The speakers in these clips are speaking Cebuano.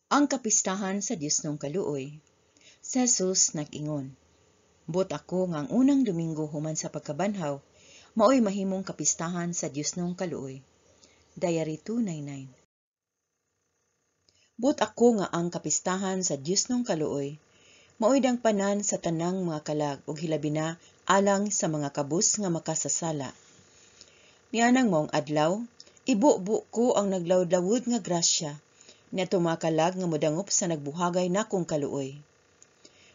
Ang kapistahan sa Diosnong Kaluoy. Si Jesus nag-ingon, "Buot ako nga ang unang Domingo human sa pagkabanhaw, maoy mahimong kapistahan sa Diosnong Kaluoy." Diary 299. Buot ako nga ang kapistahan sa Diosnong Kaluoy, maoy dangpanan sa tanang mga kalag ug hilabi na alang sa mga kabus nga makasasala. Nianang maong adlaw, ibubo ko ang naglawdlawod nga grasya niadtong mga kalag nga modangop sa nagbuhagay nakong kaluoy.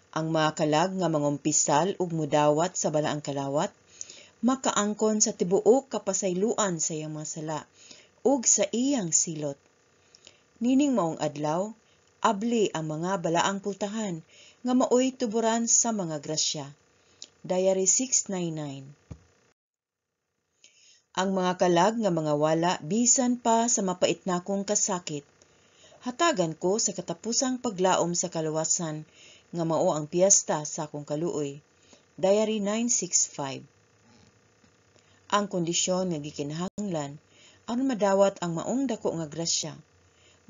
Ang mga kalag nga mangumpisal ug modawat sa balaang kalawat, makaangkon sa tibuok kapasayloan sa iyang mga sala ug sa iyang silot. Nining maong adlaw, abli ang mga balaang pultahan nga maoy tuboran sa mga grasya. Diary 699. Ang mga kalag nga mga wala bisan pa sa mapait nakong kasakit, hatagan ko sa katapusang paglaom sa kaluwasan nga mao ang piyesta sa akong kaluoy. Diary 965. Ang kondisyon nga gikinahanglan aron madawat ang maong dako nga grasya,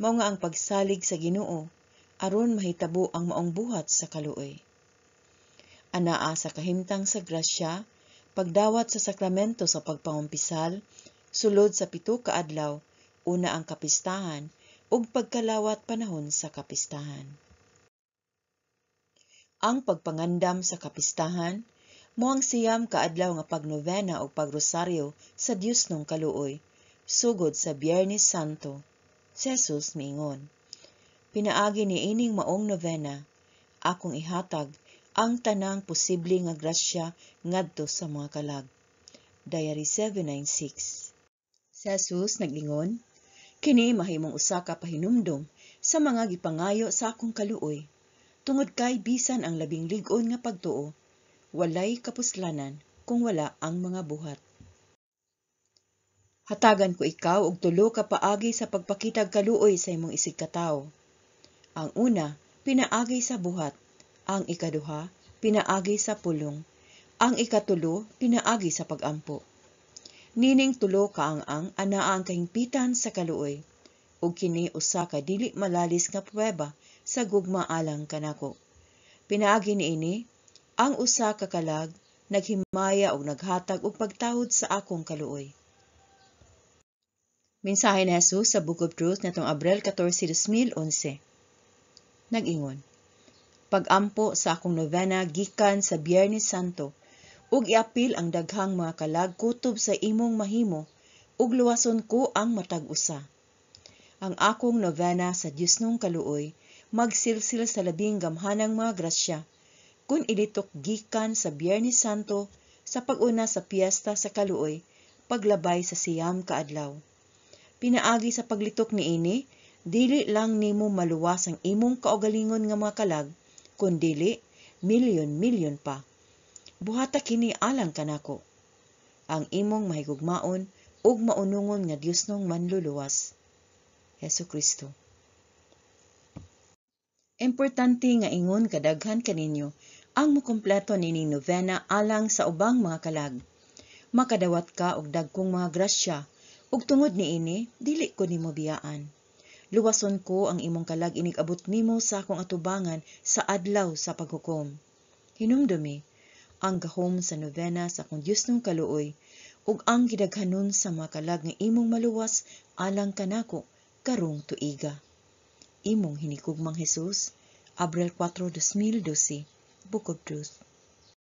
mao nga ang pagsalig sa Ginoo aron mahitabo ang maong buhat sa kaluoy. Anaa sa kahimtang sa grasya, pagdawat sa sakramento sa pagpangumpisal, sulod sa 7 ka adlaw, una ang kapistahan, ug pagkalawat panahon sa kapistahan. Ang pagpangandam sa kapistahan, mao ang 9 ka adlaw nga pagnovena ug pagrosaryo sa Diosnong Kaluoy, sugod sa Biyernes Santo. Si Jesus miingon, "Pinaagi niining maong novena, akong ihatag ang tanang posible nga grasya ngadto sa mga kalag." Diary 796. Si Jesus nag-ingon, "Kini mahimong usa ka pahinumdom sa mga gipangayo sa akong kaluoy, tungod kay bisan ang labing lig-on nga pagtuo, walay kapuslanan kung wala ang mga buhat." Hatagan ko ikaw og tulo ka paagi sa pagpakitag kaluoy sa imong isigkatawo. Ang una, pinaagi sa buhat. Ang ikaduha, pinaagi sa pulong. Ang ikatulo, pinaagi sa pagampo. Nining tulo ka ang-ang anaa ang kahingpitan sa kaluoy, ug kini usa ka dili malalis nga pruweba sa gugma alang kanako. Pinaagi niini, ang usa ka kalag naghimaya ug naghatag og pagtahod sa akong kaluoy. Mensahe ni Jesus sa Book of Truth natong Abril 14, 2011. Nag-ingon, "Pagampo sa akong novena gikan sa Biyernes Santo ug iapil ang daghang mga kalag kutob sa imong mahimo ug luwason ko ang matag usa. Ang akong novena sa Diosnong Kaluoy magsilsil sa labing gamhanang mga grasya kung ilitok gikan sa Biyernes Santo sa pag-una sa piyesta sa Kaluoy paglabay sa 9 ka adlaw. Pinaagi sa paglitok niini, dili lang nimo maluwas ang imong kaugalingon nga mga kalag, kundili milyon-milyon pa. Buhata kini alang kanako. Ang imong mahigugmaon ug maunungon nga Diosnong Manluluwas, Hesus Kristo." Importante nga ingon kadaghan kaninyo ang mokumpleto nining novena alang sa ubang mga kalag. Makadawat ka og dagkong mga grasya ug tungod niini dili ko nimo biyaan. Luwason ko ang imong kalag inig-abot nimo sa akong atubangan sa adlaw sa paghukom. Hinumdumi ang gahom sa novena sa akong Diosnong Kaluoy ug ang gidaghanon sa mga kalag nga imong maluwas alang kanako karong tuiga. Imong hinigugmang Jesus, Abril 4, 2012, Book of Truth.